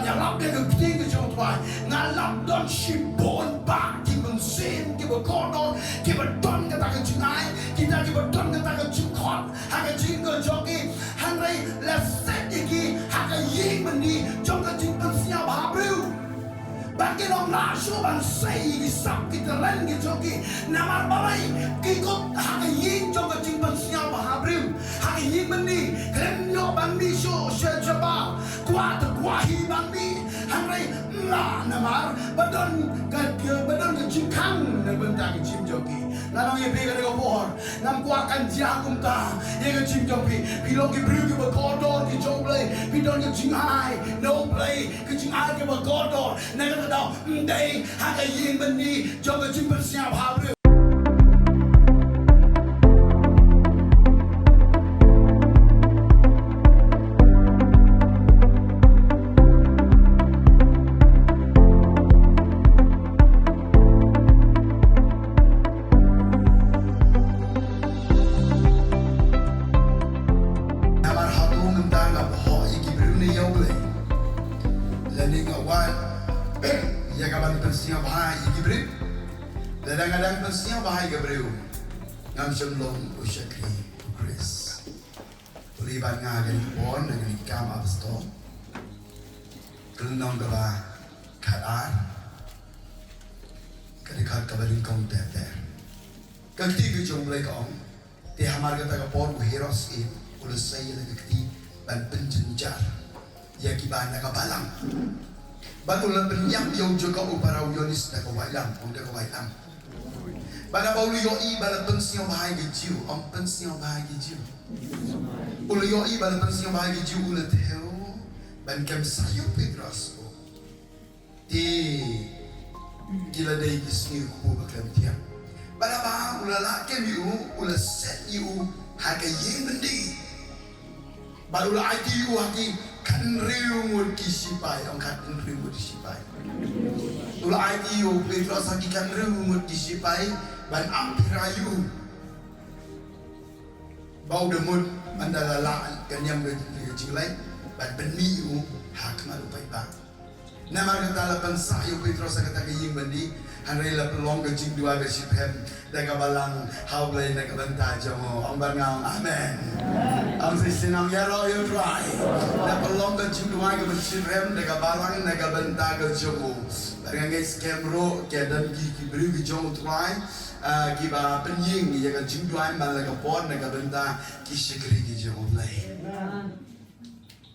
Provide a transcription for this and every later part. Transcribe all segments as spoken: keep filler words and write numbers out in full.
Nga lap da ka ktien ka jong u Trai, nga lap don shibun bah ki mynsiem kiba kordor, kiba don kata ka jingai, kita kiba don kata ka jingkhot ha ka jingim ka jong ki. Hynrei la set ïa ki ha ka ïing byndi jong ka jingpynsñiawbha briew. Ba kin ym lah shuh ban sei ïa ki sap ki talent ki jong ki. Namar balei? Ki kut ha ka ïing jong ka jingpynsñiawbha briew, ha ka ïing byndi. Khlem ïoh ban mih shuh sha jaba, kwah te kwah hi ban mih. Hynrei ym lah namar ba don ka, ba don ka jingkhang na bynta ka jingim jong ki. Nga ong ïa phi kane ka por, ngam kwah kan jia kumta ïa ka jingim jong phi. Phi long ki briew kiba kordor ki jong U Blei. Phi don ka jingai na U Blei, ka jingai kaba kordor. Na kata ka daw, ym dei ha ka ïing byndi jong ka jingpynsñiawbha briew. Namar hato mynta nga pynhok ïa ki briew ne ïa U Blei? Lane nga wad ïa ka ban pynsñiawbha ïa ki briew? Lada nga dang pynsñiawbha ïa ki briew, ngam shym long u shakri U Khrist. Pule bad nga ha kane ka por na kane ka kam apostol. Ka lynnong kaba khatar, ka dkhot kaba nyngkong ter ter. Ka ktien ka jong U Blei ka ong, te hamar kata ka por u Herod syiem u la sei ïa la ka kti ban pynjynjar ïa kiba na ka balang. Bad u la pynïap ïa u Jakob u para u Ïoannis da ka waitlam, ong da ka waitlam. Bad haba u la ïohi ba la pynsñiawbha ïa ki Jiw, ong pynsñiawbha ïa ki Jiw. U la ïohi ba la pynsñiawbha ïa ki Jiw, u la thew ban kem sa ïa u Petros. Te ki la dei ki sngi kpu ba khlem thiang. Bad haba u la lah kem ïa u, u la set ïa u ha ka ïing byndi. Bad u la aiti ïa u ha ki khathynriew ngut ki shipai, ong khathynriew ngut ki shipai. U la aiti ïa u Petros ha ki khathynriew ngut ki shipai ban ap phira ïa u. Ba u da mut ban da la lah ka niam ka jingleit ban pynmih ïa u ha khmat u paidbah. Namar kata la pynsah ïa u Petros ha kata ka ïing byndi, hynrei la pynlong ka jingduwai ba shitrhem da ka balang ha U Blei na ka bynta jong u. Ong bad nga, amen. Ong sa shisien, ïaroh ïa U Trai. La pynlong ka jingduwai kaba shitrhem da ka balang na ka bynta ka jong u. Bad nga ngeit skhem ruh ki don ki, ki briew ki jong U Trai, ah, kiba pynïeng ïa ka jingduwai man la ka por na ka bynta ki shakri ki jong U Blei.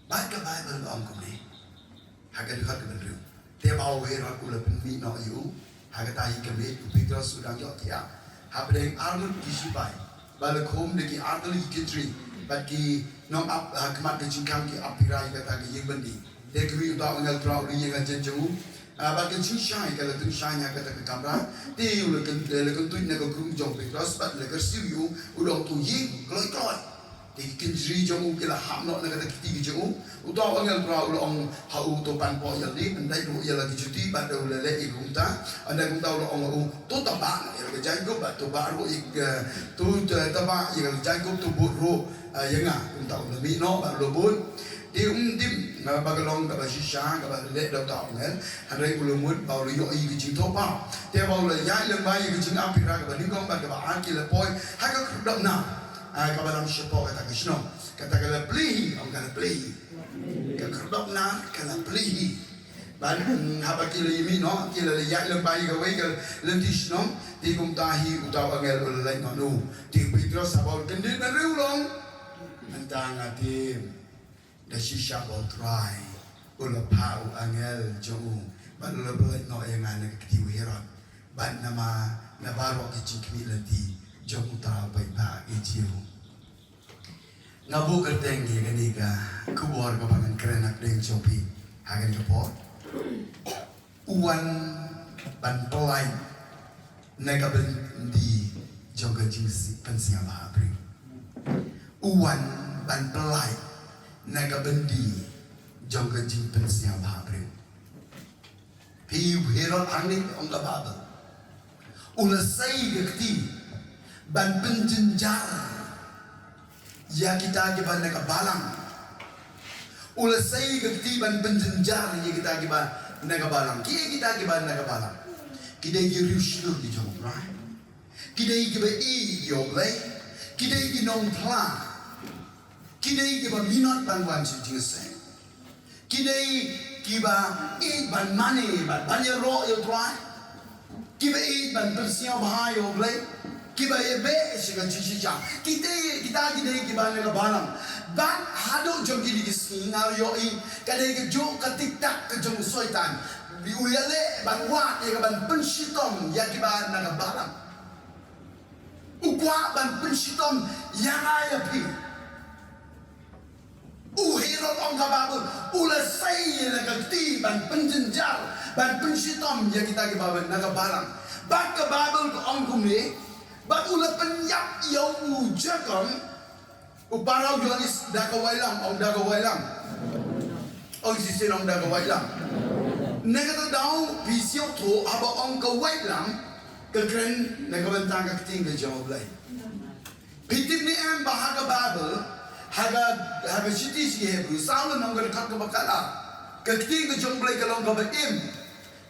Bad ka Baibl ka ong kumne ha ka dkhot kaba hynriew: Te haba u Herod u la pynmih noh ïa u, ha kata hi ka miet u Petros u dang ïohthiah hapdeng arngut ki shipai ba la khum da ki artylli ki kynjri, bad ki nongap ha khmat ka jingkhang ki ap phira ïa kata ka ïing byndi. Te kumne uta u angel Trai u la ïeng ha jan jong u, ah, bad ka jingshai ka la tyngshaiñ ha kata ka kamra. Te u la kyn-, la kyntuid na ka krung jong u Petros bad la kyrsiew ïa u, u da ong, to ïeng kloi kloi. Te ki kynjri jong u ki la hap noh na kata ka kti ka jong u. Uta u angel Trai u la ong ha u, to pan poh ïalade, pyndait ruh ïa la ka juti. Bad u la leh ïa kumta. Ynda kumta u la ong ha u, to tabah noh ïa la ka jainkup, bad to bah ruh ïa ka, to, to tabah ïa la ka jainkup, to bud ruh, ah, ïa nga. Kumta u la mih noh bad u la bud. Te um tip, ah, ba ka long kaba shisha kaba la leh da uta u angel, hynrei u la mut ba u la ïohi ka jingthoh paw. Te haba u la ïaid lyngba ïa ka jingap phira kaba nyngkong bad kaba ar, ki la poi ha ka khyrdop nar, ah, kaba lam shapoh kata ka shnong. Kata ka la plie hi, ong ka la plie hi. Ka khyrdop nar ka la plie hi. Bad, mm, haba ki la ïa mih noh, ki la ïaid lyngba ïa kawei ka lynti shnong, te kumta hi uta u angel u la leit noh na u. Te u Petros haba u kyndit na riewlong, mynta nga tip da shisha ba u Trai u la phah u angel jong u bad u la pynlait noh ïa nga na ka kti u Herod, bad namar na baroh ki jingkhmih lynti jong uta u paidbah Jiw. Nga buh kyrteng ïa kane ka khubor kaba ngan kren hapdeng jong phi ha kane ka por. U wan ban pynlait na ka byndi jong ka jingpynsñiawbha briew. U wan ban pynlait na ka byndi jong ka jingpynsñiawbha briew. Phi, u Herod hangne, ong ka Baibl, u la sei ka kti ban pynjynjar ïa kita kiba na ka balang. U la sei ka kti ban pynjynjar ïa kita kiba na ka balang. Ki ei kita kiba na ka balang? Ki dei ki riewshlur ki jong U Trai. Ki dei kiba ïeit ïa U Blei. Ki dei ki nongphla. Ki dei kiba minot ban wan sha jingïaseng. Ki dei kiba ïeit ban mane, ban, ban ïaroh ïa U Trai. Kiba ïeit ban pynsngewbha ïa U Blei. Kiba ïeit bad shisha shisha. Kita, kita ki dei kiba na ka balang. Bad haduh jong kine ki sngi nga ïohi ka dei kajuh ka tiktak ka jong u Soitan. Ba u ïaleh ban wad ïa ka ban pynshitom ïa kiba na ka balang. U kwah ban pynshitom ïa nga ïa phi. U Herod ong ka Baibl, u la sei ïa la ka kti ban pynjynjar, ban pynshitom ïa kita kiba na ka balang. Bad ka Baibl ka ong kumne, bad u la pynïap ïa u Jakob, u para u Ïoannis da ka waitlam, ong da ka waitlam. Ong shisien ong da ka waitlam. Na kata daw phi sngewthuh haba ong ka waitlam, ka kren na ka bynta ka ktien ka jong U Blei. Phi tip ne em ba ha ka Baibl, ha ka, ha ka shithi sha ki Hebru, saw lynnong ka dkhot kaba khatar, ka ktien ka jong U Blei ka long kaba im,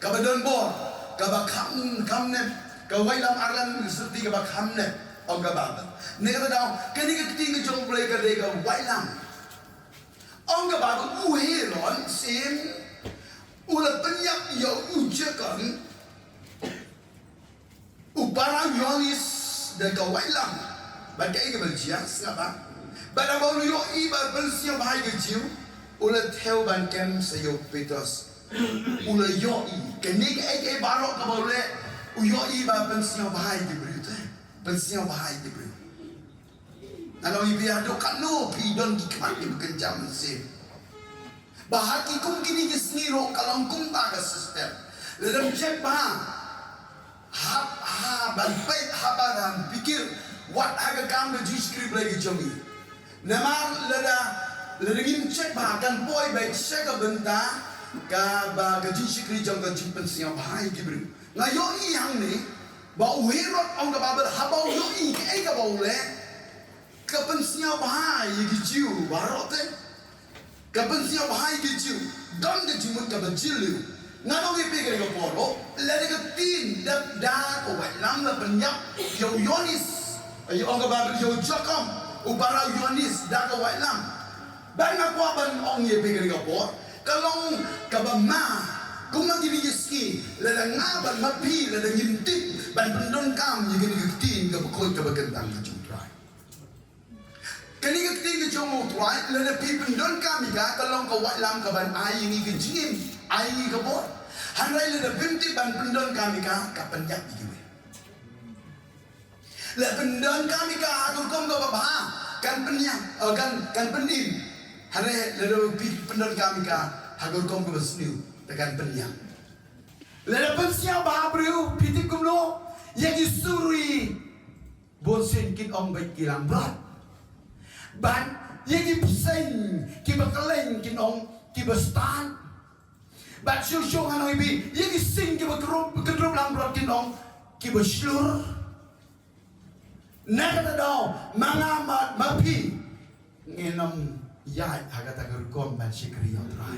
kaba don bor, kaba kham, kham nep, ka waitlam Arlan syrti kaba kham nep, ong ka Baibl. Ne kata daw, kane ka ktien ka jong U Blei ka dei ka waitlam. Ong ka Baibl, u Herod, shisien, u la pynïap ïa u Jakob, u para u Ïoannis da ka waitlam. Bad kaei kaba la jia, sngap bha. Bad haba u la ïohi ba pynsngewbha ïa ki Jiw, u la thew ban kem sha ïa u Petros. U la ïohi. Kane kaei kaei baroh kaba u leh, u ïohi ba pynsngewbha ïa ki briew te. Pynsngewbha ïa ki briew. Ngan ong ïa phi haduh katno phi don ki khmat kiba kynjam mynsiem. Ba ha ki kum kine ki sngi ruh ka long kumta ka system. Lada ym check bha. Ha, ha, ban peit, ha, ban pyrkhat. Wat ha ka kam ka jingshakri Blei ka jong ngi. Namar lada, lada ngim check bha kan poi beit sha ka bynta kaba ka jingshakri jong ka jingpynsngewbha ïa ki briew. Nga ïohi hangne, ba u Herod ong ka Baibl haba u ïohi kaei kaba u leh, ka pynsngewbha ïa ki Jiw baroh te. Ka pynsngewbha ïa ki Jiw, don ka jingmut kaba jylliew. Ngan ong ïa phi kane ka por, lada ka ktien da, da ka waitlam la pynïap ïa u Ïoannis. Ïa ong ka Baibl ïa u Jakob, u para u Ïoannis da ka waitlam. Bad nga kwah ban ong ïa phi kane ka por, ka long kaba ma, kumba kine ki sngi, lada nga bad ma phi, lada ngim tip ban pyndonkam ïa kane ka ktien kaba khuid kaba kyntang ka jong U Trai. Kane ka ktien ka jong U Trai, lada phi pyndonkam ïa ka, ka long ka waitlam kaban ai ïa ngi ka jingim, ai ïa ngi ka bor. Hynrei lada phim tip ban pyndonkam ïa ka, ka pynïap ïa kiwei. La pyndonkam ïa ka ha ka rukom kaba bha, kan pynïap, eh, kan, kan pynim. Hynrei lada phi pyndonkam ïa ka ha ka rukom kaba sniew, te kan pynïap. Lada pynsngewbha briew, phi tip kumno, ïa ki suri bunsien kin ong beit ki langbrot. Bad ïa ki bseiñ kiba khlaiñ kin ong kiba stad. Bad shuh shuh ngan ong ïa phi, ïa ki seiñ kiba kynrup, kynrup langbrot kin ong kiba shlur. Na kata daw, ma nga ma, ma phi, ngin ym ïaid ha kata ka rukom ban shakri ïa U Trai.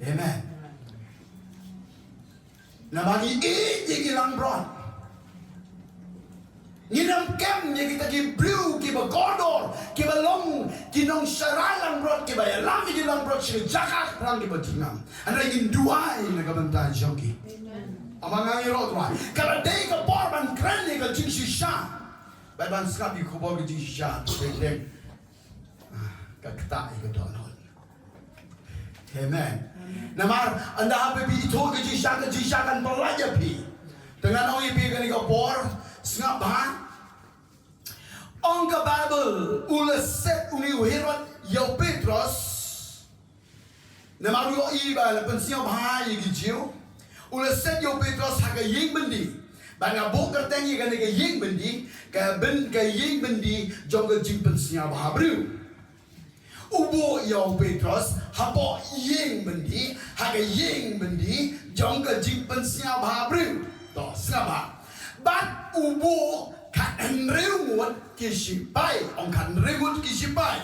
Amen. Namar ngi ïeit ïa ki langbrot. Ngin ym kem ïa kita ki briew kiba kordor, kiba long ki nongsharai langbrot, kiba ïalam ïa ki langbrot sha ki jaka shynrang kiba dohnud. Hynrei ngin duwai na ka bynta jong ki. Amen. Namar nga ïaroh, duwai. Ka la dei ka por ban kren ïa ka jingshisha. Bad ban sngap ïa ka khubor ka jingshisha. Deng deng. Ah, ka ktah ïa ka dohnud. Amen. Namar ynda haba phi ithuh ka jingshisha, ka jingshisha kan pyllait ïa phi. Te ngan ong ïa phi kane ka por, sngap bha. Ong ka Baibl, u la set une u Herod ïa u Petros. Namar u ïohi ba la pynsngewbha ïa ki Jiw. U la set ïa u Petros ha ka ïing byndi. Bad nga buh kyrteng ïa kane ka ïing byndi, ka byn, ka ïing byndi jong ka jingpynsngewbha briew. U buh ïa u Petros hapoh ïing byndi, ha ka ïing byndi jong ka jingpynsngewbha briew. To, sngap bha. Bad u buh khathynriew ngut ki shipai, ong khathynriew ngut ki shipai.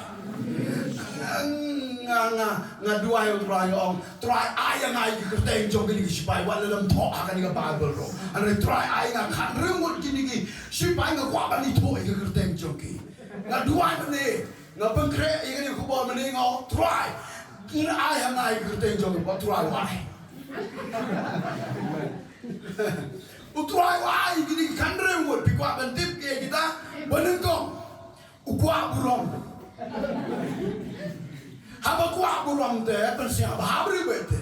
Nga, nga duwai ïa u Trai, ong, Trai, ai ïa nga ïa ki kyrteng jong kine ki shipai, wat la lem thoh ha kane ka Baibl ruh. Hynrei Trai, ai nga khathynriew ngut kine ki shipai, nga kwah ban ithuh ïa ki kyrteng jong ki. Nga duwai mynne, nga pynkhreh ïa kane ka khubor mynne, nga ong, Trai, ai ha nga ïa ki kyrteng jong ki, ba Trai u ai. U Trai u ai ïa kine ki khathynriew ngut, phi kwah ban tip ïa kita, ba nyngkong. U kwah burom. Haba kwah burom te, pynsngewbha briew beit te.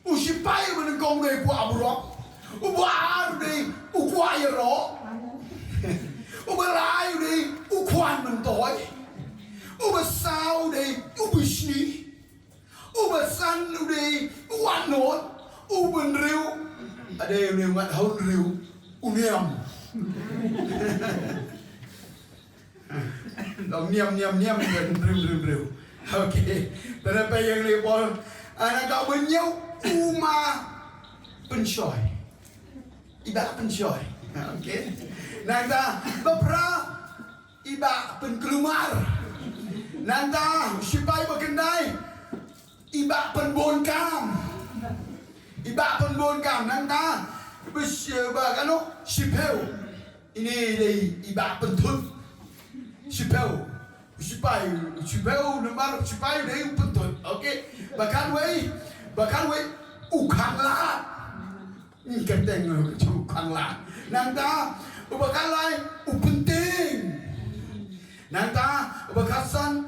U shipai uba nyngkong u dei u kwah burom. Uba ar u dei u kwah ïaroh. Uba lai u dei u khwan myntoi. Uba saw u dei u bishni. Uba san u dei u anot. Uba hynriew. A dei u dei u ngat ha u hynriew. U niam. Long niam, niam, niam, niam, hynriew, hynriew, hynriew. Okay. Te nangta ïa kane ka por. Ah, nangta uba hynñiew u ma pynshoi. I bah pynshoi. Okay. Nangta ba phra i bah pynkulmar. Nangta u shipai ba khyndai i bah pynbun kam. I bah pynbun kam. Nangta ba shi-, ba kano shiphew. Ine i dei i bah pynthut. Shiphew. Shipai, shiphew namar shipai u dei u pynthut. Okay. Ba khatwei, ba khatwei u khanglad. Ngi kyrteng u khanglad. Nangta uba khatlai u pyntieng. Nangta uba khatsan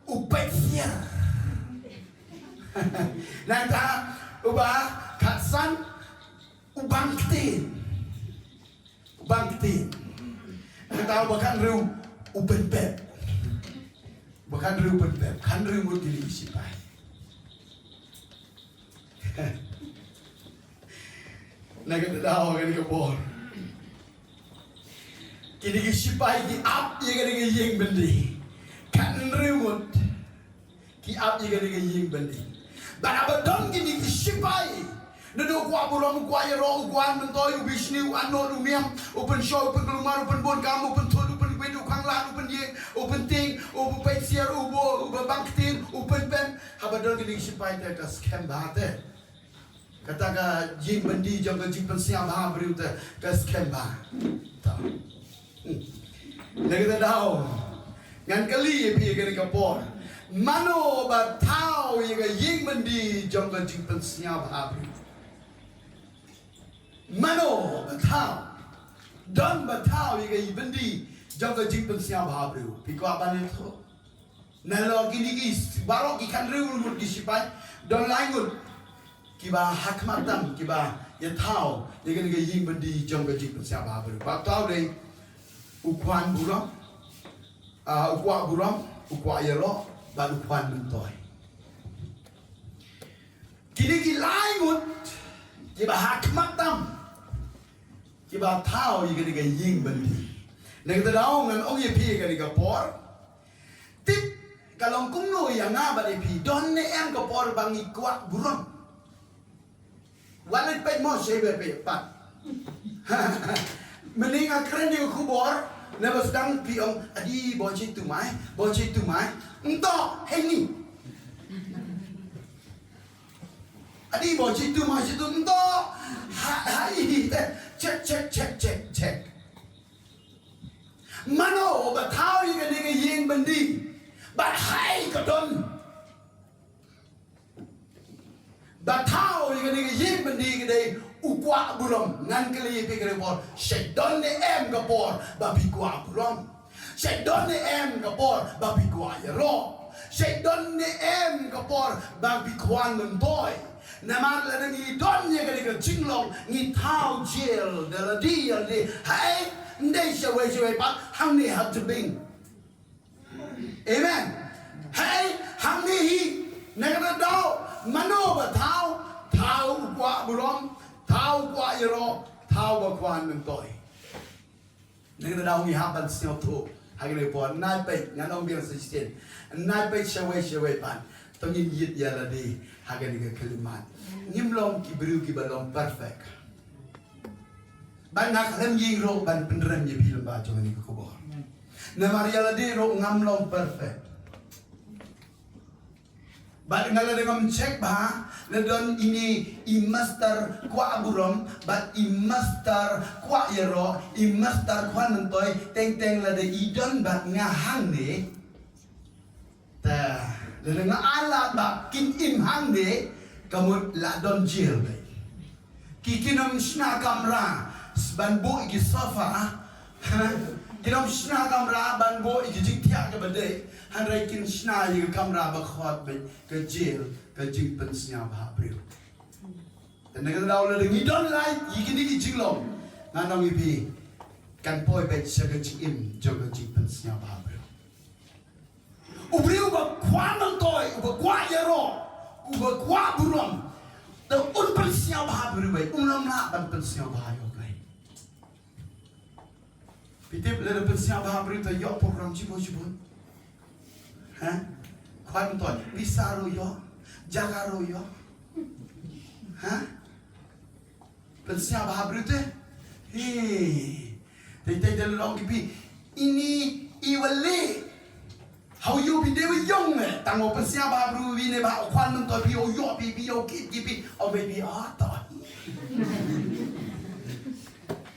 u peit siar. Nangta uba khatsan u bang ktien. Bang ktien. Nangta uba khathynriew u pynpep. Uba khathynriew u pynpep. Khathynriew ngut kine ki shipai. Na kata daw kane ka por. Kine ki shipai ki ap ïa kane ka ïing byndi. Khathynriew ngut. Ki ap ïa kane ka ïing byndi. Bad haba don kine ki shipai. Naduh u kwah burom, u kwah ïaroh, u khwan myntoi, u bishni, u anot, u niam, u pynshoi, u pynkulmar, u pynbun kam, u pynthut, u pynbit, u khanglad, u pynïeng, u pyntieng, u peit siar, u bo, u bang ktien, u pynpep. Haba don kine ki shipai te ka skhem bha te. Kata ka ïing byndi jong ka jingpynsngewbha briew te ka skhem bha. Ta. Na kata daw ngan kylli ïa phi ïa kane ka por. Mano ba thaw ïa ka ïing byndi jong ka jingpynsngewbha briew? Mano ba thaw? Don ba thaw ïa ka ïing byndi jong ka jingpynsngewbha briew? Phi kwah ban ïathuh? Nalor kine ki baroh ki khathynriew ngut ki shipai, don lai ngut kiba ha khmat tam kiba ïa thaw ïa kane ka ïing byndi jong ka jingpynsngewbha briew. Ba thaw dei u khwan burom, ah, u kwah burom, u kwah ïaroh, bad u khwan myntoi. Kine ki lai ngut kiba ha khmat tam kiba thaw ïa kane ka ïing byndi. Na kata daw ngan ong ïa phi ïa kane ka por. Tip ka long kumno ïa nga bad ïa phi, don ne em ka por ba ngi kwah burom? Wat leit peit mo shei ba peit pat. Mynne nga kren ïa ka khubor naba sdang phi ong adi bo chi tu mai, bo chi tu mai. Nto hei ni. Adi bo chi tu mai chi tu nto. Ha ha i hi te. Check, check, check, check, check. Mano ba thaw ïa kane ka ïing byndi? Bad hai ka don ba thaw ïa kane ka ïing byndi ka dei u kwah burom. Ngan kylli ïa phi kane ka por, shait don ne em ka por ba phi kwah burom? Shait don ne em ka por ba phi kwah ïaroh? Shait don ne em ka por ba phi khwan myntoi? Namar lada ngi don ïa kane ka jinglong ngi thaw jel da lade ïa lade. Hai, ndei shawei shawei pat hangne ha Tbing. Amen. Hai, hangne hi, na kata daw, mano ba thaw? Thaw u kwah burom, thaw u kwah ïaroh, thaw ba khwan myntoi. Na kata daw ngi hap ban sngewthuh ha kane ka por. Nai peit, ngan ong biang sa shisien. Nai peit shawei shawei pat. To ngin ïit ïa lade ha kane ka khyllipmat. Ngim long ki briew kiba long perfect. Bad nga khlem ïeng ruh ban pynrem ïa phi lyngba jong kane ka khubor. Namar ïa lade ruh ngam long perfect. Bad nga la dang ngam check bha, la don ine i master kwah burom, bad i master kwah ïaroh, i master kwah myntoi, teng teng lada i don bad nga hangne. Te, lada nga ai lad ba kin im hangne, ka mut la don jail beit. Ki kin ym shna kamra, ban buh ïa ki sofa, ha? Kin ym shna kamra, ban buh ïa ki jingthiah kaba dei, hynrei kin shna ïa ka kamra ba khot beit, ka jail, ka jingpynsñiawbha briew. Te na kata ka daw lada ngi don lait ïa kine ki jinglong, ngan ong ïa phi, kan poi beit sha ka jingim jong ka jingpynsñiawbha briew. U briew uba kwah myntoi, uba kwah ïaroh, uba kwah burom, te un pynsñiawbha briew beit, un ym lah ban pynsñiawbha ïa U Blei. Phi tip lada pynsñiawbha briew te ïoh program shibun shibun. Ha? Kwah myntoi, visa ruh ïoh, jaka ruh ïoh. Ha? Pynsñiawbha briew te. He. Te te te long ki phi. Ini i wali. Hau ïoh phi dei wa ïong eh. Tang u pynsñiawbha briew wi ne ba u kwah myntoi phi u ïoh phi phi ïoh kit ki phi. O baby ah to.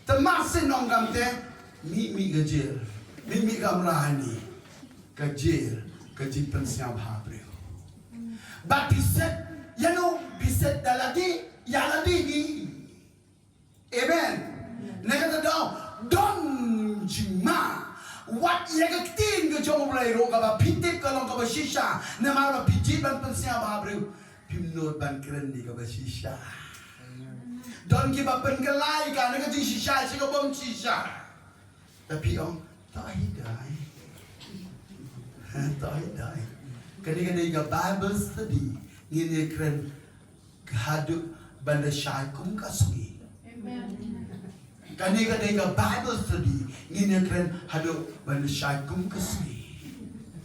Te mar sien ong kam te. Mi mi ka jail. Mi mi kamra ni. Ka jail, ka jingpynsñiawbha briew. Bad phi set, ïa no, phi set da lade, ïa lade hi. Amen. Na kata daw, don jingma. Wat ïa ka ktien ka jong U Blei ruh kaba phi tip ka long kaba shisha. Namar ba phi jied ban pynsñiawbha briew. Phim nud ban kren ïa kaba shisha. Don kiba pynkylla ïa ka na ka jingshisha, sha ka bym shisha. Te phi ong, to hi dai. To hi dai. Kane ka dei ka Bible study. Ngin ïa kren haduh ban da shai kum ka sngi. Amen. Kane ka dei ka Bible study. Ngin ïa kren haduh ban da shai kum ka sngi.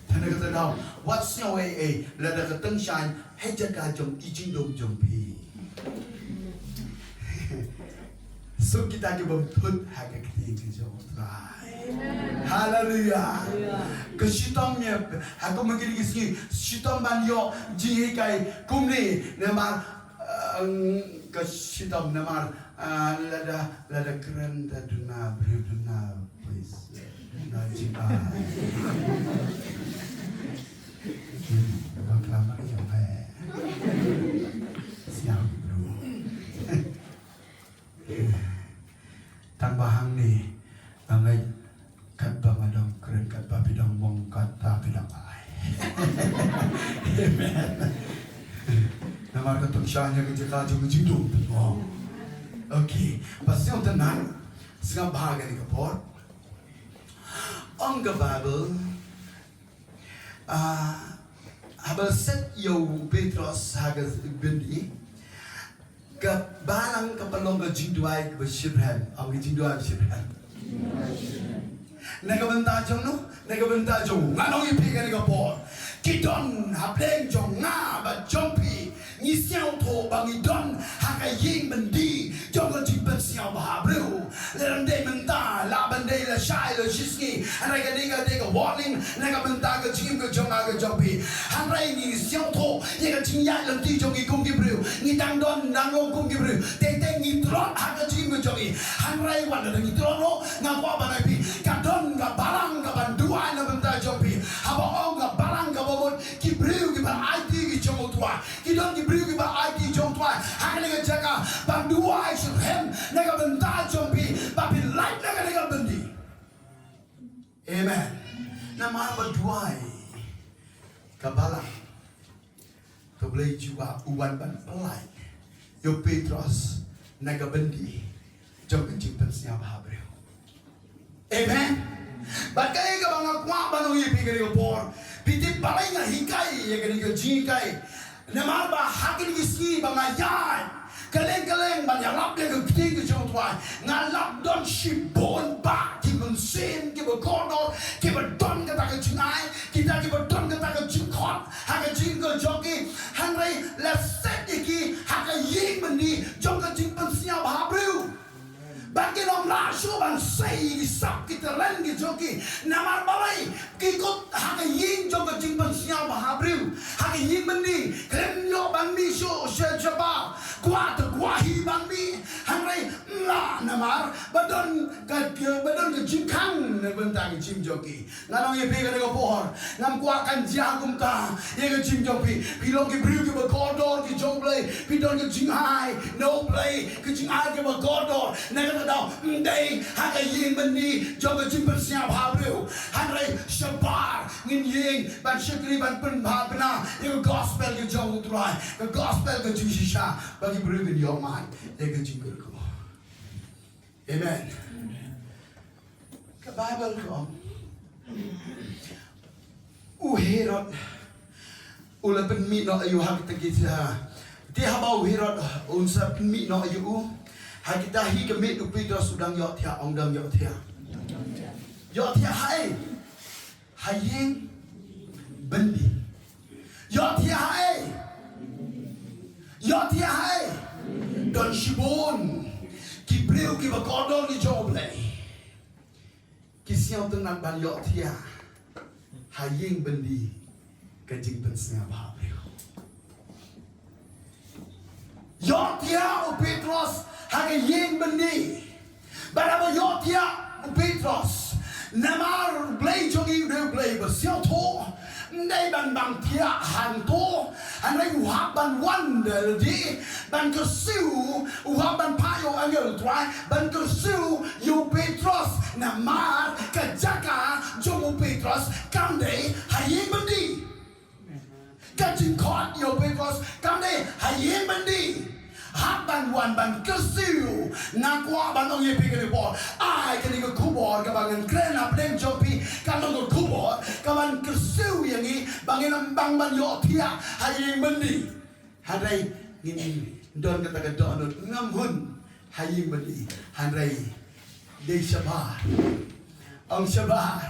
Te na kata daw, wat sngew ei ei, lada ka tyngshaiñ, hei jaka jong i jingdum jong phi. Suk kita ki bym thut ha ka ktien ka jong U Trai. Haleluya. Ka shitom ïa, ha kum kine ki sngi, shitom ban ïoh jinghikai kumne, namar, eh, ka shitom namar, eh, lada, lada kren da duna, briew duna, please. Duna jinghikai. Bakla Maria, eh. Siang, bro. Tang ba hangne, nga ngeit katba nga dang kren, katba phi dang mong, kata phi dang ai. Amen. Namar ka tong shah ïa ka jaka jong ka jingdum, phi mong. Okay. Ba sngewtynnat, sngap bha kane ka por. Ong ka Bible, Ah, haba set ïa u Petros ha ka byndi, ka balang ka pynlong ka jingduwai kaba shitrhem, ong ka jingduwai kaba shitrhem. Na ka bynta jong no, na ka bynta jong nga, ngan ong ïa phi kane ka por. Ki don hapdeng jong nga bad jong phi. Ngi sngewthuh ba ngi don ha ka ïing byndi jong ka jingpynsñiawbha briew. Lada dei mynta lah ban dei lashai lashisngi, hynrei kane ka dei ka warning na ka bynta ka jingim ka jong nga ka jong phi. Hynrei ngi sngewthuh ïa ka jingïaid lynti jong ngi kum ki briew. Ngi dang don dang long kum ki briew. Teng teng ngi tlot ha ka jingim ka jong ngi. Hynrei wat lada ngi tlot ruh, nga kwah ban ai phi, ka don ka balang kaban duwai na bynta jong phi. Haba ong ka balang kaba mut, ki briew kiba aiti ki jong U Trai. Ki don ki briew kiba aiti jong U Trai ha kane ka jaka ban duwai shitrhem na ka bynta jong phi ba phin lait na kane ka byndi. Amen. Namar ba duwai ka balang, to Blei Jehobah u wan ban pynlait ïa u Petros na ka byndi jong ka jingpynsñiawbha briew. Amen. Bad kaei kaba nga kwah ban ong ïa phi kane ka por, phi tip balei nga hikai ïa kane ka jinghikai. Namar ba ha kine ki sngi ba nga ïaid kylleng kylleng ban ïalap ïa ka ktien ka jong U Trai, nga lap don shibun bah ki mynsiem kiba kordor, kiba don kata ka jingai, kita kiba don kata ka jingkhot ha ka jingim ka jong ki, hynrei la set ïa ki ha ka ïing byndi jong ka jingpynsñiawbha briew. Ba kin ym lah shuh ban sei ïa ki sap ki tyrren ki jong ki. Namar balei? Ki kut ha ka ïing jong ka jingpynsñiawbha briew, ha ka ïing byndi Namar ba don ka, ba don ka jingkhang na bynta ka jingim jong ki. Ngan ong ïa phi kane ka por, ngam kwah kan jia kumta ïa ka jingim jong phi. Phi long ki briew kiba kordor ki jong U Blei. Phi don ka jingai na U Blei, ka jingai kaba kordor. Na kata ka daw, ym dei ha ka ïing byndi jong ka jingpynsñiawbha briew. Hynrei shabar ngin ïeng ban shakri, ban pynbha bna ïa ka gospel ka jong U Trai, ka gospel ka jingshisha, ba ki briew kin ïoh mad ïa ka jingkyrkhu. Amen. Ka Baibl ka ong, u Herod u la pynmih noh ïa u ha kita ki jaka. Te haba u Herod un sa pynmih noh ïa u, ha kita hi ka miet u Petros u dang ïohthiah, ong dang ïohthiah. Ïohthiah ha ei? Ha ïing byndi. Ïohthiah ha ei? Ïohthiah ha ei? Don shibun ki briew kiba kordor ki jong U Blei ki sñiawtynnat ban ïohthiah ha ïing byndi ka jingpynsñiawbha briew. Ïohthiah u Petros ha ka ïing byndi. Bad haba ïohthiah u Petros, namar U Blei jong ngi u dei U Blei ba sñiawthuh, ym dei ban bang thiah hangto. Hynrei u hap ban wan da lade ban kyrsiew, u hap ban phah ïa u angel U Trai ban kyrsiew ïa u Petros, namar ka jaka jong u Petros kam dei ha ïing byndi. Ka jingkhot ïa u Petros kam dei ha ïing byndi. Hap ban wan ban kyrsiew. Nga kwah ban ong ïa phi kane ka por, ai kane ka khubor kaba ngan kren hapdeng jong phi, kan long ka khubor kaban kyrsiew ïa ngi ba ngin ym bang ban ïohthiah ha ïing byndi. Hynrei ngin don kata ka dohnud, ngam hun ha ïing byndi. Hynrei dei shabar. Ong shabar.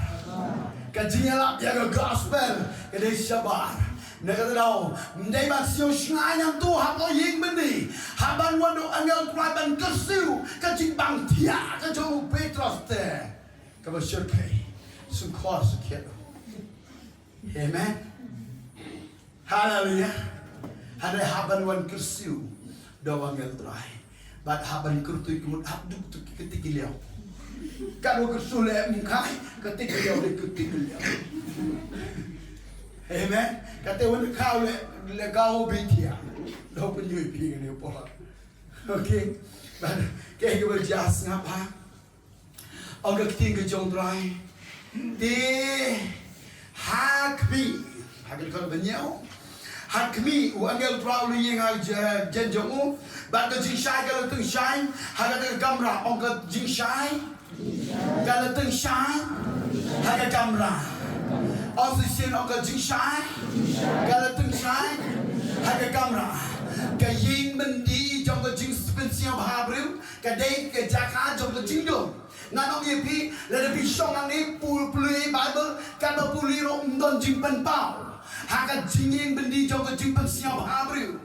Ka jingïalap ïa ka gospel ka dei shabar. Na kata ka daw, ym dei ban siew shngaiñ hangto hapoh ïing byndi, hap ban wan u angel U Trai ban kyrsiew. Ka jingbang thiah ka jong u Petros te kaba shyrkhei, sngewkhor sngewkhiat. Amen. Haleluya. Hynrei hap ban wan kyrsiew da u angel U Trai. Bad hap ban kyrtuid ka mut, hap duk tuk ki kti ki liaw. Ka duk kyrsiew leh mungkai, kti ki liaw leh kti ki liaw. Amen. Kata wan ka leh, leh ka u bitia. Lo pynjui pi kane por. Okay. Bad ke ke berjas ngapa? Ong ka ktien ka jong U Trai. Te ha khmih, ha ka dkhot ba hynñiew, ha khmih u angel U Trai u la ïeng ha ja-, jan jong u, bad ka jingshai ka la tyngshaiñ ha kata ka kamra. Ong ka jingshai ka la tyngshaiñ ha ka kamra. Ong shisien, ong ka jingshai ka la tyngshaiñ ha ka kamra. Ka ïing byndi jong ka jingpynsñiawbha briew ka dei ka jaka jong ka jingdum. Ngan ong ïa phi, lada phi shong hangne, pule Baibl katba pule ruh, ym don jingpynpaw ha ka jingïing byndi jong ka jingpynsñiawbha briew.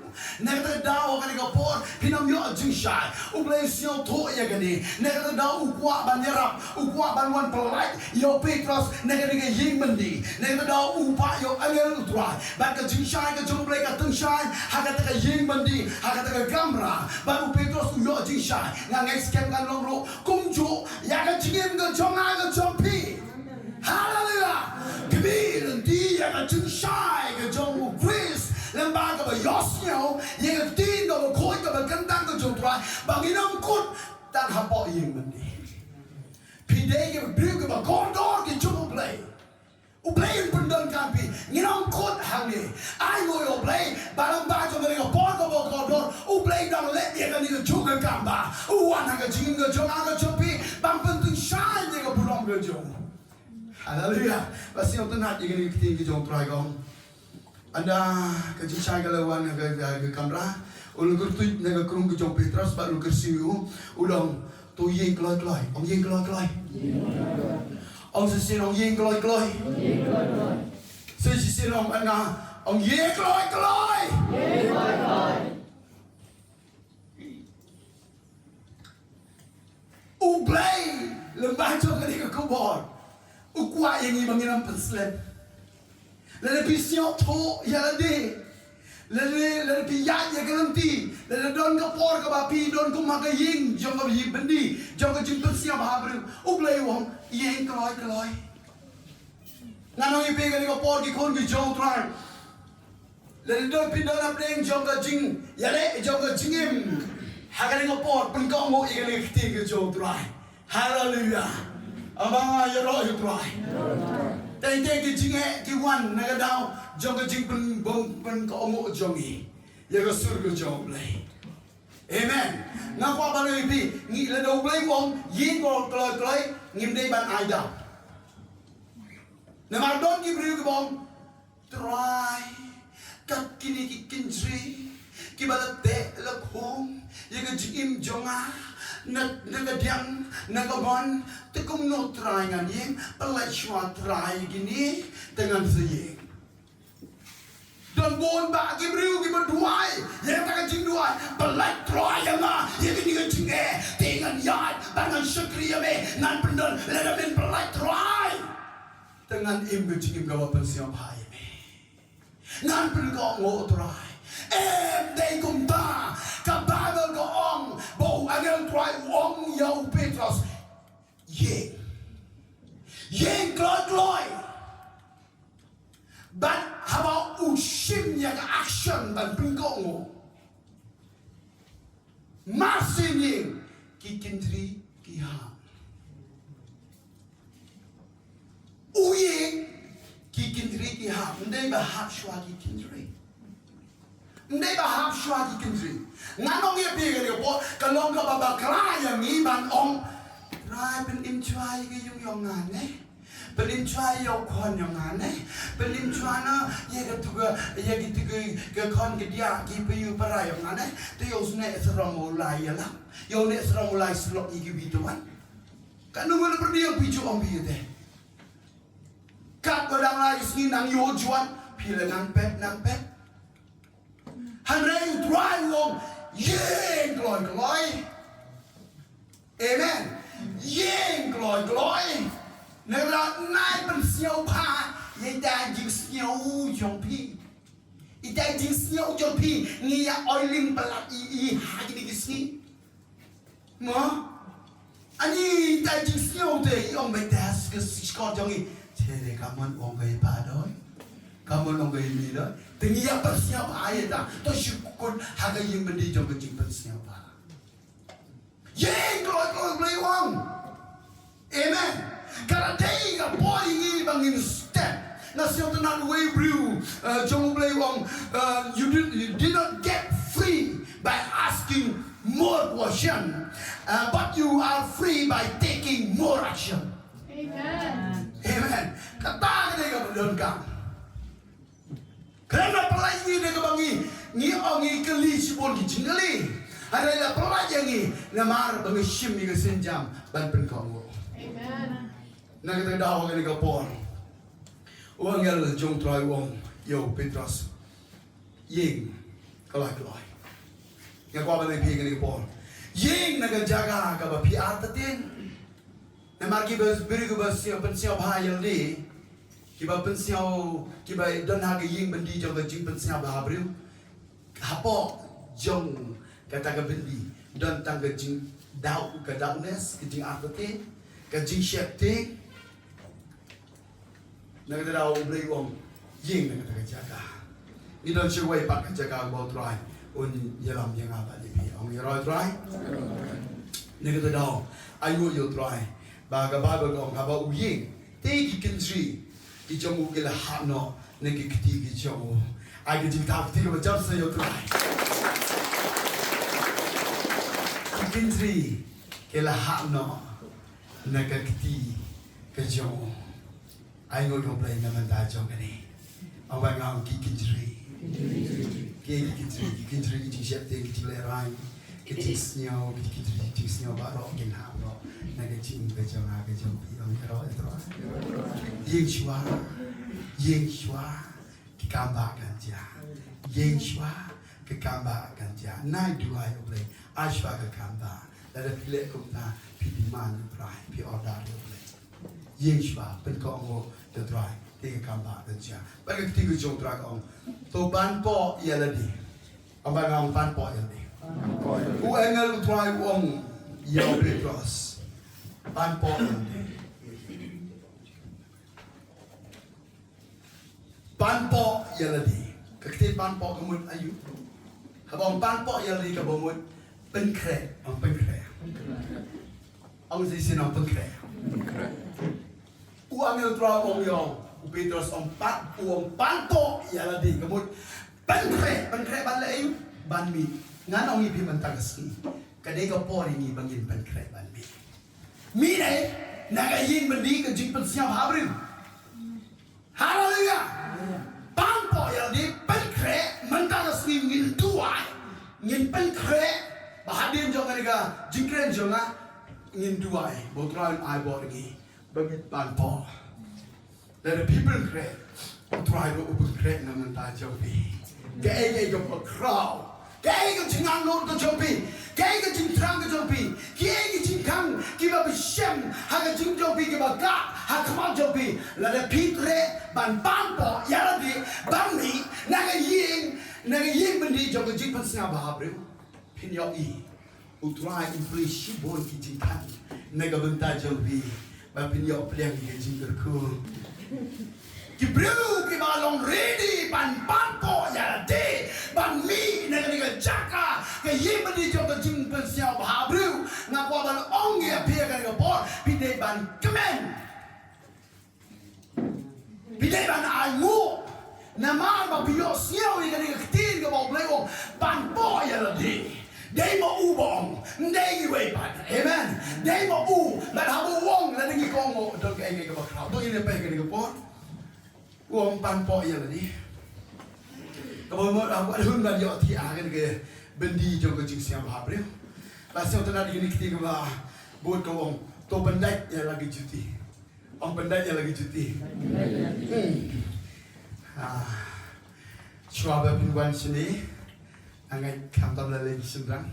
Na kata ka daw, kane ka por phin ym ïoh jingshai. U Blei u sñiawthuh ïa kane. Na kata ka daw u kwah ban ïarap, u kwah ban wan pyllait ïa u Petros na kane ka ïing byndi. Na kata ka daw u phah ïa u angel U Trai, bad ka jingshai ka jong U Blei ka tyngshaiñ ha kata ka ïing byndi, ha kata ka kamra. Bad u Petros u ïoh jingshai. Nga ngeit skhem kan long ruh kumjuh ïa ka jingim ka jong nga ka jong phi. Haleluya. Khmih lynti ïa ka jingshai ka jong u Khrist lyngba kaba ïohsngew ïa ka ktien kaba khuid kaba kyntang ka jong U Trai, ba ngin ym kut tang hapoh ïing byndi. Phi dei ki briew kiba kordor ki jong U Blei. U Blei un pyndonkam phi. Ngin ym kut hangne. Ai nguh ïa U Blei ba lyngba jong kane ka por kaba kordor, U Blei u dang leh ïa kane kajuh ka kam ba u wan ha ka jingim ka jong nga ka jong phi ban pyntyngshaiñ ïa ka burom ka jong u. Haleluya. Ba sngewtynnat ïa kane ka ktien ka jong U Trai, kong. Ynda ka jingshai ka la wan ha ka, ha ka kamra, u la kyrtuid na ka krung ka jong u Petros bad u la kyrsiew ïa u, u ong, to ïeng kloi kloi, ong ïeng kloi kloi. Ong shisien, ong ïeng kloi kloi. Sa shisien ong, ynda ong ïeng kloi kloi. U Blei lyngba jong kane ka khubor u kwah ïa ngi ba ngin ym pynslem. Lada phi sngewthuh ïa lade, Lada, lada phi ïaid ïa ka lynti, lada don ka por kaba phi don kum ha ka ïing jong ka ïing byndi, jong ka jingpynsngewbha briew, U Blei u ong, ïeng kloi kloi. Ngan ong ïa phi kane ka por ki khun ki jong U Trai. Lada don phi don hapdeng jong ka jingïaleh jong ka jingim, ha kane ka por pynkohnguh ïa kane ka ktien ka jong U Trai. Haleluya. Aba ïaroh ïa U Trai. Teng teng ki jingeh ki wan na ka daw jong ka jingpyn, pynkohnguh jong ngi ïa ka sur ka jong U Blei. Amen. Nga kwah ban ong ïa phi, ngi lada U Blei u ong ïeng kloi kloi, ngim dei ban ai daw. Namar don ki briew kiba ong, Trai, kat kine ki kynjri kiba la teh la khum ïa ka jingim jong nga na, na ka diang na ka mon, te kumno Trai ngan ïeng? Pynlait shuwa Trai ïa kine, te ngan sa ïeng. Don bun bah ki briew kiba duwai ïa kata ka jingduwai, pynlait Trai ïa nga ïa kane ka jingeh, te ngan ïaid bad ngan shakri ïa me, ngan pyndon. Lada men pynlait Trai, te ngan im ka jingim kaba pynsngewbha ïa me. Ngan pynkohnguh Trai. Em dei kumta, ka Baibl ka ong ba u angel Trai u ong ïa u Petros, ïeng. Ïeng kloi kloi. Bad haba u shim ïa ka action ban pynkohnguh, mar shen ïing ki kynjri ki hap. U ïing, ki kynjri ki hap. Ym dei ba hap shuwa ki kynjri. Ym dei ba hap shuwa ki kynjri. Ngan ong ïa phi kane ka por, ka long kaba bakla ïa ngi ban ong, Trai, pynim shuwa ïa ka ïing jong nga ne. Pynim shuwa ïa u khun jong nga ne. Pynim shuwa na ïa katu ka, ïa kitu ki, ki khun ki diah, ki briew para jong nga ne. Te ïa u sne sarong u lai ïalam. Ïa une sarong u lai slok ïa kiwei te wan. Katno ngan pyrdi ïa phi, ju ong phi ïa te. Katba dang lai sngi nang ïoh juan, phi la nang pet, nang pet. Hynrei U Trai u ong, ïeng kloi kloi. Amen. Ïeng kloi kloi. Nang la nai pynsngewbha ïa ita i jingsngew jong phi. Ita i jingsngew jong phi, ngi ïa oiling palat i, i ha kine ki sngi. Mo? Ani ita i jingsngew te i ong, ba ita ha ka shkor jong i. Te ne ka mon ong ka i pa doi. Ka mon ong ka i mi doi. Te ngi ïa pynsngewbha ïa ta. To shu kut ha ka ïing byndi jong ka jingpynsngewbha. Ïeng kloi kloi, U Blei u ong. Amen. Ka la dei ka por ïa ngi ba ngin step. Nga sngewtynnat uwei u briew, uh, jong U Blei u ong, uh, you did, you did not get free by asking more question, uh, but you are free by taking more action. Amen. Amen. Kata ka dei kaba donkam. Khlem da pynlait ïa ngi da kaba ngi, ngi ong ngi kylli shibun ki jingkylli. Hynrei la pynlait ïa ngi namar ba ngi shim ïa ka sienjam ban pynkohnguh. Amen. Na kata ka daw ha kane ka por, u angel jong U Trai u ong ïa u Petros, ïeng kloi kloi. Nga kwah ban ong ïa phi ha kane ka por, ïeng na ka jaka kaba phi artatien. Namar kiba, briew kiba sngewbha, pynsngewbha ïa lade, kiba pynsngew, kiba don ha ka ïing byndi jong ka jingpynsngewbha briew, hapoh jong kata ka byndi don tang ka jingdaw, ka darkness, ka jingartatien, ka jingsheptieng. Na kata ka daw U Blei u ong, ïeng na kata ka jaka. Ngi don shawei pat ka jaka kaba U Trai un ïalam ïa nga bad ïa phi. Ong ïaroh Trai. Na kata ka daw, ainguh ïa U Trai ba ka Baibl ka ong haba u ïeng, te ki kynjri ki jong u ki la hap noh na ki kti ki jong u. Ai ka jingthaw kti kaba jam sha ïa U Trai. Ki kynjri ki la hap noh na ka kti ka jong u. Ainguh ïa U Blei na ka bynta jong kane. Ong ba nga ong ki kynjri. Ki, ki kynjri, ki kynjri ki jingsheptieng, ki jinglehraiñ, ki jingsngew, ki kynjri ki jingsngew baroh kin hap noh na ka jingim ka jong nga ka jong phi. Ong ïaroh Trai. Ïeng shuwa. Ïeng shuwa. Ka kam ba kan jia. Ïeng shuwa, ka kam ba kan jia. Nai duwai ïa U Blei, ai shuwa ka kam ba. Lada phi leh kumta, phi demand ïa U Trai, phi order ïa U Blei. Ïeng shuwa, pynkohnguh ïa U Trai. Te ka kam ba ka jia. Bad ka kti ka jong U Trai ka ong, to ban poh ïa lade. Ong ba nga ong ban poh ïa lade. U angel U Trai u ong ïa u Petros, ban poh ïa lade. Ban poh ïa lade. Ka kti ban poh ka mut aïu? Haba ong ban poh ïa lade kaba mut pynkhreh, ong pynkhreh. Ong shisien ong pynkhreh. U angel U Trai u ong ïa u Petros, ong pat, u ong ban poh ïa lade ka mut pynkhreh, pynkhreh ban leh aïu? Ban mih. Ngan ong ïa phi mynta ka sngi, ka dei ka por ïa ngi ba ngin pynkhreh ban mih. Mih ne na ka ïing byndi, ka jingpynsñiaw bhabriew. Haleluya. Ban poh ïa lade, pynkhreh, mynta ka sngi ngin duwai, ngin pynkhreh. Ba hadien jong kane ka jingkren jong nga ngin duwai ba U Trai un ai bor ïa ngi ba ngin ban poh. Lada phi pynkhreh, U Trai ruh u pynkhreh na ka bynta jong phi. Kaei kaei kaba khraw, kaei ka jingangnud ka jong phi, kaei ka jingthrang ka jong phi, kaei ka jingkhang kiba phi shem ha ka jingim jong phi, kiba kah ha khmat jong phi, lada phi treh ban ban poh ïa lade ban mih na ka ïing, na ka ïing byndi jong ka jingpynsñiaw bhabriew, phin ïohi U Trai un plie shibun ki jingkhang na ka bynta jong phi ba phin ïoh pliang ïa ka jingkyrkhu. Ki briew kiba long ready ban ban poh ïa lade ban mih na kane ka jaka, ka ïing byndi jong ka jingpynsñiaw bhabriew, nga kwah ban ong ïa phi ha kane ka por, phi dei ban kmen. Phi dei ban ainguh. Namar ba phi ïohsngew ïa kane ka ktien kaba U Blei u ong ban poh ïa lade. Dei ma u ba ong, ym dei iwei pat. Amen. Dei ma u. Bad haba u ong, lada ngi kohnguh, don kaei kaei kaba khraw. To ngin ïa peit kane ka por. U ong ban poh ïa lade. Kaba mut, ah, wat hun ban ïoh thiah ha kane ka byndi jong ka jingpynsñiaw bhabriew. Ba sngewtynnat ïa kane ka ktien kaba bud ka ong, to pyndait ïa la ki juti. Ong pyndait ïa la ki juti. Hmm. Ah. Shuwa ba phin wan shane, nga ngeit khamtam lei lei ki shynrang.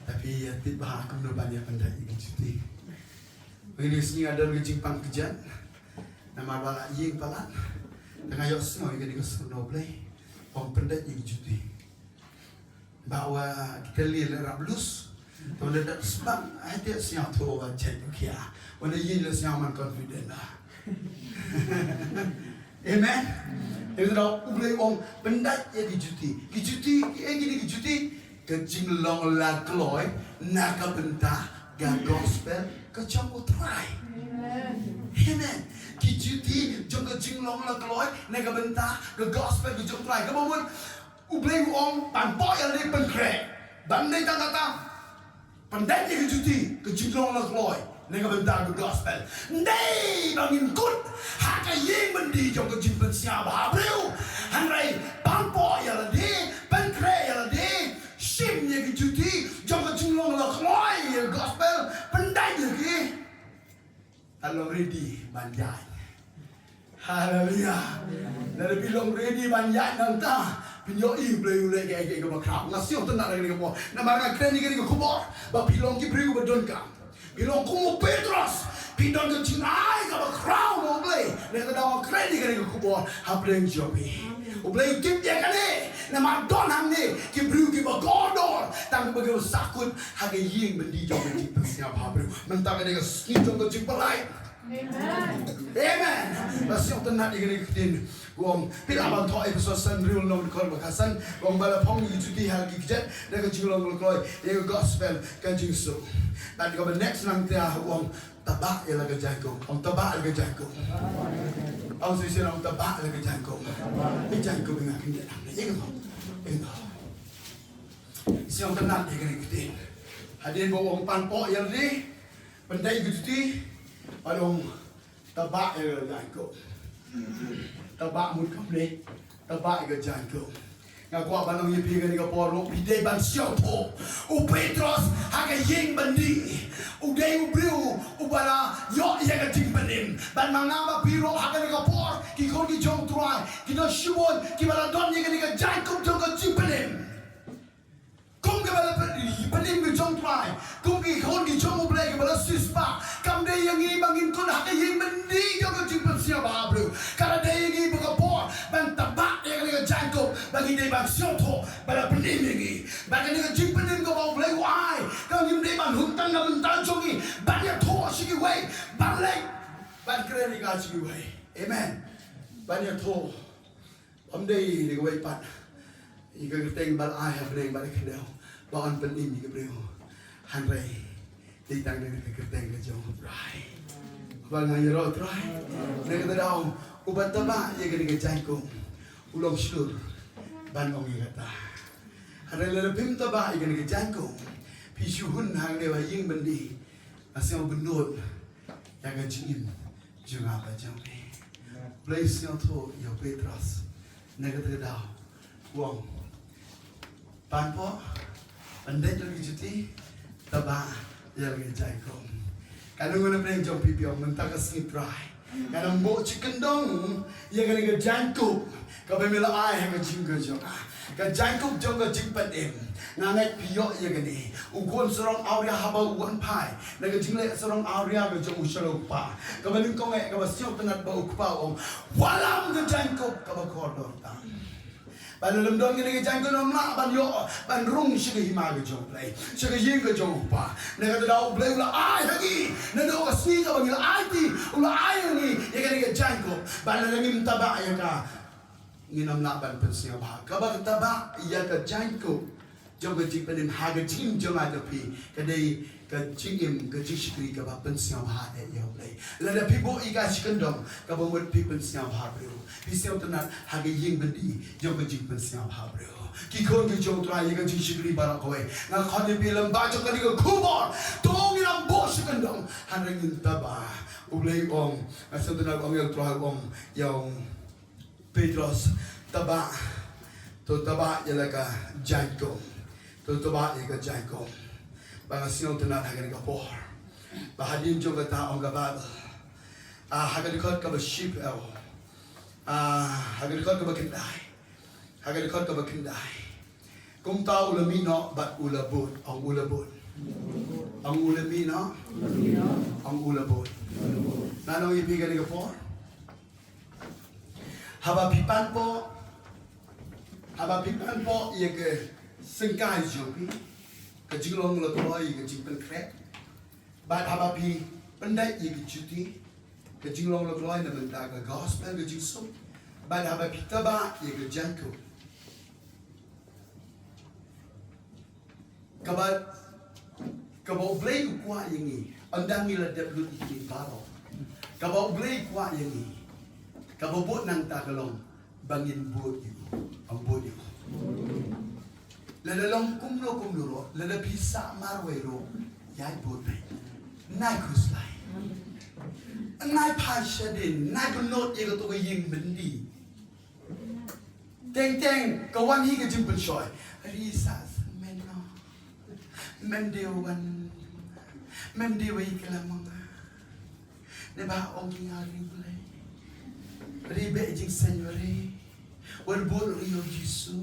Tapi ïa tip bha kumno ban ïa pyndait ïa ki juti. Mynta ka sngi nga don ka jingpang kjat. Namar ba la ïing palat. Te nga ïohsngew ïa kane ka sur na U Blei. Ong pyndait ïa ki juti. Ba wa ki kali leh rap lus. To leh dak sbang, ai te sñiaw tho wa check u khia. Wa leh ïing leh sñiaw man confident ba. Amen. Ïa kata U Blei ong pyndait ïa ki juti. Ki juti, ki, eh, kine ki juti. Ka jinglong la kloi na ka bynta ka gospel ka jong U Trai. Amen. Amen. Ki juti jong ka jinglong la kloi na ka bynta ka gospel ka jong U Trai. Kaba mut U Blei u ong ban poh ïa lade, pynkhreh. Ban dei tang kata, pyndait ïa ki juti, ka jinglong la kloi na ka bynta ka gospel. Ym dei ba ngin kut ha ka ïing byndi jong ka jingpynsñiaw bhabriew. Hynrei ban poh ïa lade, pynkhreh ïa lade, shim ïa ki juti jong ka jinglong la kloi ïa ka gospel, pyndait ïa ki. Ngan long ready ban ïaid. Haleluya. Lada phi long ready ban ïaid nangta, phin ïohi U Blei u leh kaei kaei kaba khraw. Nga sngewtynnat ïa kane ka por. Namar nga kren ïa kane ka khubor ba phi long ki briew ba donkam. Phi long kum u Petros. Phi don ka jingai kaba khraw na U Blei. Nangta nga kren ïa kane ka khubor hapdeng jong phi. U Blei u tip ïa kane. Namar don hangne ki briew kiba kordor, tang kiba, kiba sahkut ha ka ïing byndi jong ka jingpynsñiaw bhabriew. Mynta ka dei ka sngi jong ka jingpynlait. Amen. Amen. Ba sngewtynnat ïa kane ka ktien. Ong, phi lah ban thoh Ephesos san, hynriew lynnong, dkhot ba khatsan. Ong ba la phong ïa ki juti ha ki kjat da ka jinglong la kloi ïa ka gospel ka jingsuk. Bad kaba next nangta ong, taba ïa la ka jaiñkup. Ong taba ïa la ka jaiñkup. Ong shisien ong taba ïa la ka jaiñkup. Ka jaiñkup nga kyndiah nang. Ïa ka. Ïa ka. Sngewtynnat ïa kane ka ktien. Hadien ba u ong ban poh ïa lade, pyndait ïa ki juti, bad u ong taba ïa la ka jaiñkup. Taba mut kumne, taba ïa ka jaiñkup. Nga kwah ban ong ïa phi kane ka por ruh, phi dei ban sngewthuh. U Petros ha ka ïing byndi, u dei u briew uba la ïoh ïa ka jingpynim. Bad ma nga ma phi ruh ha kane ka por, ki khun ki jong U Trai ki don shibun kiba la don ïa kane ka jaiñkup jong ka jingpynim. Kum kiba la pyn-, pynim ki jong U Trai, kum ki khun ki jong U Blei kiba la siewspah, kam dei ïa ngi ba ngin kut ha ka ïing byndi jong ka jingpynsñiaw bhabriew. Te la dei ïa ngi ba ka por ban taba ïa kane ka jaiñkup ba ngi dei ban sngewthuh ba la pynim ïa ngi. Ba kane ka jingpynim kaba U Blei u ai, ka ngim dei ban hun tang na bynta jong ngi ban ïathuh sha kiwei, ban leit ban kren ïa ka sha kiwei. Amen. Ban ïathuh. Ym dei da kawei pat. Ïa ka kyrteng ba la ai ha bneng bad ha khyndew ba yn pynim ïa ki briew. Hynrei dei tang da ka kyrteng ka jong U Trai. Ba nga ïaroh Trai. Na kata ka daw uba taba ïa kane ka jaiñkup u long shlur ban ong ïa kata. Hynrei lada phim taba ïa kane ka jaiñkup, phi shu hun hangne ha ïing byndi, nga sngew bynnud ïa ka jingim jong nga bad jong phi. Blei sngewthuh ïa u Petros na kata ka daw, u ong, pan poh, pyndait ïa la ki juti, taba ïa la ki jaiñkup. Katno ngut na pdeng jong phi phi ong mynta ka sngi Trai, ngan ym buh shi kyndong ïa kane ka jaiñkup kaba me la ai ha ka jingim ka jong nga. Ka jaiñkup jong ka jingpynim. Nga ngeit phi ïoh ïa kane. U khun sarong awria haba u wan phai na ka jingleh sarong awria ka jong u sha la u kpa, kaba nyngkong eh kaba sngewtynnat ba u kpa u ong, wallam ka jaiñkup kaba kordor tam. Ba lada ym don kane ka jaiñkup ym lah ban ïoh ban rung sha ka hima ka jong U Blei, sha ka ïing ka jong u kpa. Na kata ka daw U Blei u la ai ha ngi, naduh ka sngi kaba ngi la aiti u la ai ha ngi ïa kane ka jaiñkup. Ba lada ngim taba ïa ka, ngin ym lah ban pynsngewbha. Kaba taba ïa ka jaiñkup jong ka jingpynim ha ka jingim jong nga jong phi, ka dei ka jingim, ka jingshakri kaba pynsngewbha ïa U Blei. Lada phi buh ïa ka shi kyndong, kaba mut phi pynsngewbha briew. Phi sngewtynnat ha ka ïing byndi jong ka jingpynsngewbha briew. Ki khun ki jong U Trai, ïa ka jingshakri baroh kawei. Nga khot ïa phi lyngba jong kane ka khubor, to ngin ym buh shi kyndong, hynrei ngin taba. U Blei u ong, nga sngewtynnat u angel U Trai u ong ïa u Petros, taba, to taba ïa la ka jaiñkup. To taba ïa ka jaiñkup. Ba nga sngewtynnat ha kane ka por, ba hadien jong kata ong ka Baibl, ah, ha ka dkhot kaba shiphew, ah, ha ka dkhot kaba khyndai, ha ka dkhot kaba khyndai, kumta u la mih noh bad u la bud. Ong u la bud. Ong u la mih noh, ong u la bud. Ngan ong ïa phi kane ka por, haba phi pan poh, haba phi pan poh ïa ka syngkai jong phi, ka jinglong la kloi ïa ka jingpynkhreh, bad haba phi pyndait ïa ka juti, ka jinglong la kloi na bynta ka gospel, ka jingsuk, bad haba phi taba ïa ka jaiñkup, kaba, kaba U Blei u kwah ïa ngi, ynda ngi la dep lut ïa ki baroh. Kaba U Blei u kwah ïa ngi, kaba bud nangta ka long ba ngin bud ïa u, ym bud ïa u. Lada long kumno kumno ruh, lada phi sah marwei ruh, ïai bud beit. Nai khuslai, nai phai shadien, nai bynnud ïa kato ka ïing byndi. Teng teng ka wan hi ka jingpynshoi. Ri sa men no. Mem dei wan. Mem dei wei klam nga. Ne ba ong ki nga ri Blei. Ri be jingsen ri. Wer bol ri o Jisu.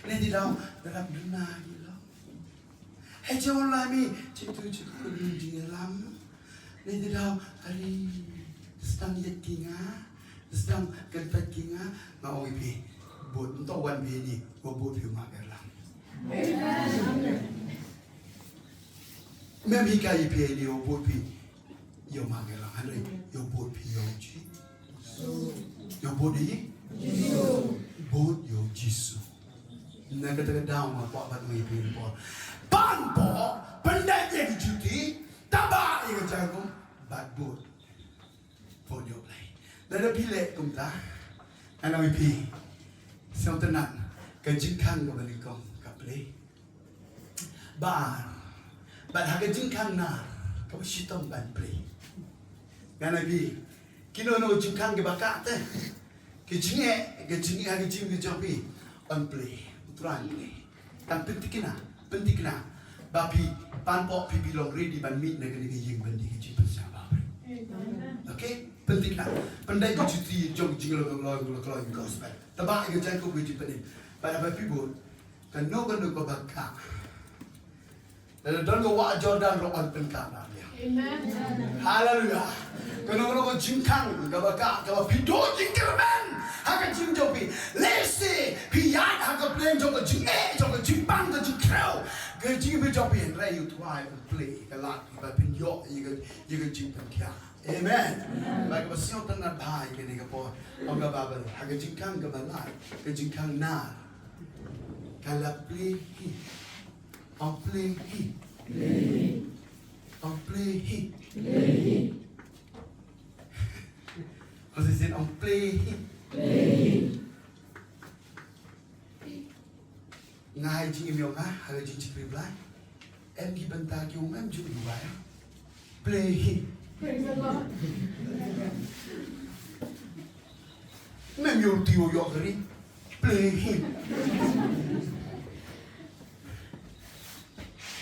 Ne di daw rap duna ki lo. Hei jong la mi, jitu jitu ding lam. Ni di daw, ari, sdang yet ki nga, sdang kyntat ki nga, nga ong ïa phi, bud, nto wan phi ni, wa bud phi ma ka lam. Mem hi ka ïa phi ni, wa bud phi, ïa ma ka lam, hynrei, ïa bud phi, ïa ji. Ïa bud ïa, bud ïa Jisu. Na kata ka daw nga kwah ban ong ïa phi por. Pan por, pyndait ïa ki juti, taba ïa ka jaiñkup, bad bud. Bud ïa U Blei. Lada phi leh kumta, ngan ong ïa phi, sngewtynnat, ka jingkhang kaba nyngkong ka plie. Ba ar, bad ha ka jingkhang nar kaba shitom ban plie. Ngan ong ïa phi, kino kino jingkhang kiba kah te, ki jingeh, ki jingeh ha ki jingim ki jong phi, yn plie, U Trai un plie. Tang pynthikna, pynthikna ba phi pan pop, phi, phi long ready ban mih na kane ka ïing ban dei ka jingpynsngewbha. Okay? Pynthikna. Pyndait ka juti jong ka jinglong, long, long, long, long gospel. Taba ïa ka jaiñkup ka jingpynim. Bad haba phi bud, kano kano kaba kah, Lada don ka wah Jordan ruh yn pynkhlaiñ ïa. Amen. Haleluya. Kano kano ka jingkhang kaba ka, kaba phi duh jingkyrmen ha ka jingim jong phi. Lehse phi ïaid ha ka pdeng jong ka jingeh, jong ka jingpang, ka jingkhrew. Ka jingim jong phi, hynrei U Trai un plie ka lad ba phin ïoh ïa ka, ïa ka jingpynkhiah. Amen. Ba kaba sngewtynnat bha ïa kane ka por. Ong ka Baibl ha ka jingkhang kaba lai, ka jingkhang nar, ka la plie hi. Ong plie hi. Ong plie hi. Ong shisien, ong plie hi. Nga ha ka jingim jong nga ha ka jingshakri Blai, em ki bynta ki um em ju duwai. Plie hi. Praise the Lord. Mem ïoh ti ïoh kari. Plie hi.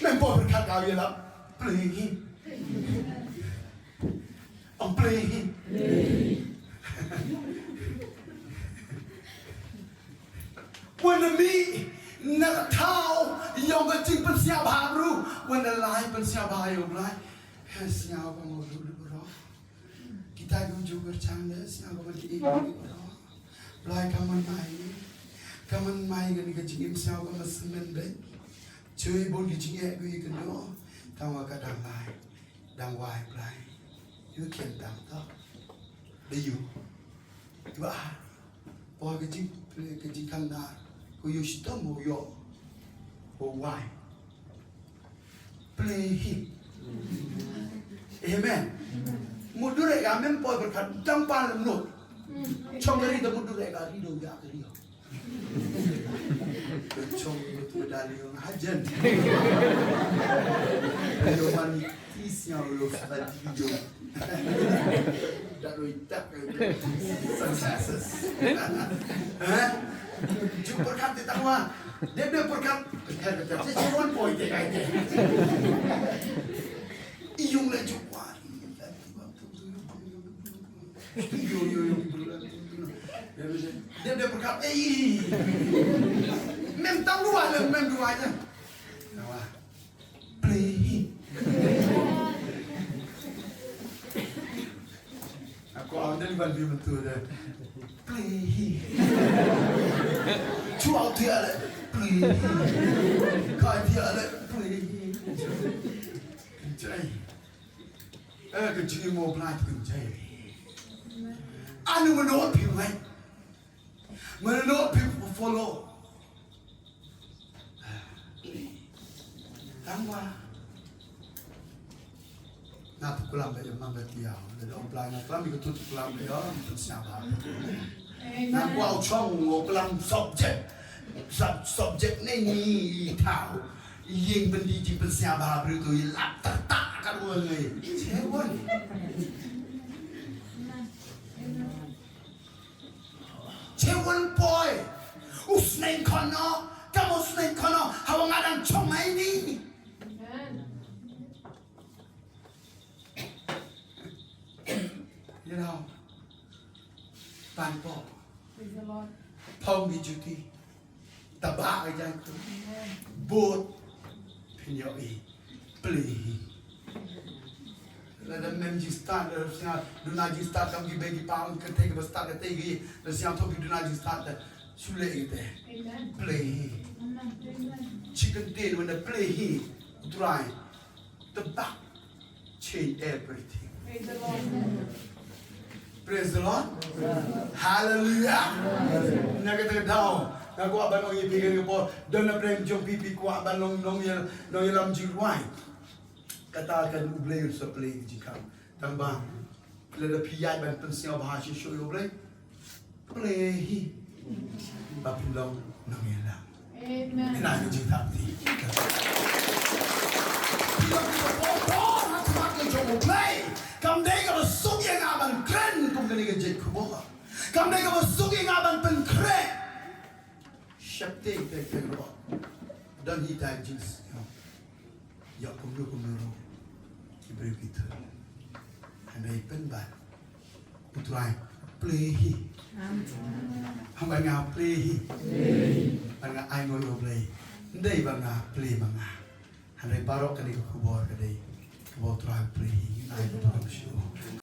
Mem por pyrkhat ka ïa la. Plie hi. Ong plie hi. Wan na mih na ka thaw ïong ka jingpynsngewbha bru. Wan na lai pynsngewbha ïong Blai. He sngewbha mo bru bru. Kita ki ju kyrchang de sngewbha mo di bru. Blai ka man mai. Ka man mai kane ka jingim sngewbha mo smen de. Chui bun ki jingeh ki kynnoh. Tang wa ka dang lai. Dang wai Blai. Ïa khlem tam to. Dei ïa u. Ïa u ah. Poi ka jing, ka jingkhang nar. Ko ïa u shitom u ïoh. U wai. Plie hi. Amen. Mut dur ïa ka mem poi pyrkhat dang pan lem lut. Chong ka ri da mut dur ïa ka ri do ïa ka ri. Chong tu da liong hajan. Yo man ti siaw lo sa di yo. Da lo itak. Successes. Ha? Ju pyrkhat ti tangwa. Dep dep pyrkhat. Pyrkhat pyrkhat. Si si wan poi te kai te. Ïung le ju wan. Yo, yo, yo. Dia, dia berkat. Eh, mem tang dua le, mem dua aja. Nah, wah. Plie hi. Aku awak dari Bali betul dah. Plie hi. Cuak dia le. Plie hi. Kai dia le. Plie hi. Jai. Eh, ka jingim u Blai ka jai. Anu mano phi mai. Mano phi follow. Tangwa. Na tu kulam ba jam ba tiaw. Lada u Blai na kulam ka tu kulam ba jam tu siapa. Na kuau chong u kulam subject. Sub-, subject ne ni tau. Ïing byndi jingpynsiah bha briew to ïa lap tak tak kat won ngi. Che won. Che won poi. U sneng kono, kam u sneng kono, hawa nga dang chong ai ni. You know, pan po. Praise the Lord. Phong bi juti. Taba ai jai tu. Amen. Bot. Phin ïoh i. Plie hi. Lada mem jingstad, lada sngap, duna jingstad, kam ki bei ki pang, ka te ka ba stad, ka te ki, lada sngap thok ki duna jingstad, da sule ki te. Amen. Plie hi. Amen. Amen. Chicken tin, when the plie hi. U Trai. The back change everything. Praise the Lord. Praise the Lord. Hallelujah. Na kata ka daw nga kwah ban ong ïa phi kane ka por, don na pdeng jong phi phi kwah ban long nongïalam, nongïalam jingrwai. Kata kan U Blei un sa plie ïa ka jingkhang. Tang ba lada phi ïaid ban pynsngewbha shisha ïa U Blei, plie hi. Ba phin long nongïalam. Amen. Ina ka jingthap ti. Phi long ka por por ha khmat ka jong U Blei. Kam dei kaba suk ïa nga ban kren kum kane ka jait khubor. Kam dei kaba suk ïa nga ban pynkhreh. Sheptieng te te ro. Don hi ta jing. Ïa kumno kumno ruh ki briew ki thun. Hynrei pynban U Trai plie hi. Haba nga plie hi. Ba nga ai ngoi U Blei. Ndei ba nga plie ma nga. Hynrei baroh kane ka khubor ka dei kaba U Trai u plie hi, ai ka burom shuh.